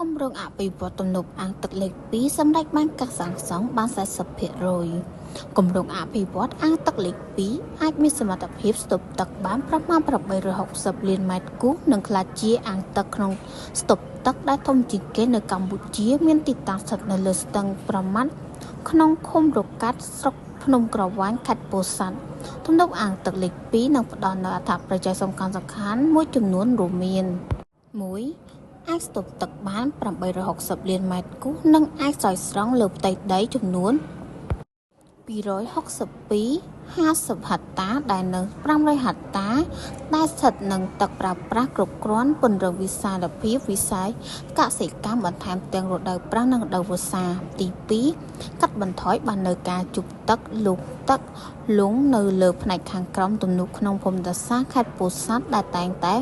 គម្រោងអភិវឌ្ឍន៍ទំនប់អាងទឹកលេខ2សម្រេចបានការសាងសង់បាន40%គម្រោងអភិវឌ្ឍន៍អាងទឹកលេខ2អាចមានសមត្ថភាពស្តុបទឹកបានប្រមាណ860លានម៉ែត្រគូបនិងក្លាយជាអាងទឹកក្នុងស្តុបទឹកដែលធំជាងគេនៅកម្ពុជាមានទីតាំងស្ថិតនៅលើស្ទឹងប្រមាត់ក្នុងឃុំរកាត់ស្រុកភ្នំក្រវាញខេត្តពោធិ៍សាត់ទំនប់អាងទឹកលេខ2នឹងផ្ដល់នូវអត្ថប្រយោជន៍សំខាន់ៗមួយចំនួនរួមមាន1អាចស្តុបទឹកបាន860លានម៉ែត្រគូបនិងអាចស្រោចស្រង់លើផ្ទៃដីចំនួន262 50ហិកតាដែលនៅ500ហិកតាដែលស្ថិតនឹងទឹកប្រើប្រាស់គ្រប់គ្រាន់ពង្រឹងវិសាលភាពវិស័យកសិកម្មបន្ថែមទាំងរដូវប្រាំងនិងរដូវវស្សាទី2កាត់បន្ថយបាននៅការជប់ទឹកលូកទឹកលង់នៅលើផ្នែកខាងក្រោមទំនប់ក្នុងភូមិសាស្ត្រខេត្តពោធិ៍សាត់ដែលតែងតែ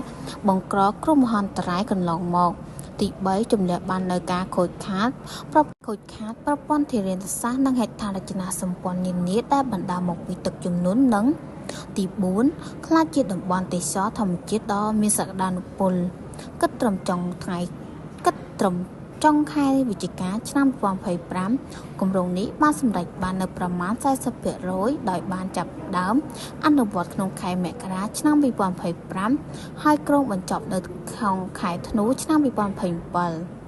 បង្កគ្រោះមហន្តរាយកន្លងមកទី3ជំនះបាននៅការខូចខាតប្រខូចខាតប្រព័ន្ធធារាសាស្ត្រនិងហេដ្ឋារចនាសម្ព័ន្ធនានាដែលបណ្ដាលមកពីទឹកជំនន់និងទី4ក្លាយជាតំបន់ទេសចរធម្មជាតិដ៏មានសក្តានុពលគិតត្រឹមចុងថ្ងៃគិតត្រឹមចុងខែវិច្ឆិកាឆ្នាំ2025គម្រោងនេះបានសម្រេចបាននៅប្រមាណ40%ដោយបានចាប់ដើមអនុវត្តក្នុងខែមករាឆ្នាំ2025ហើយគ្រោងបញ្ចប់នៅក្នុងខែធ្នូឆ្នាំ2027។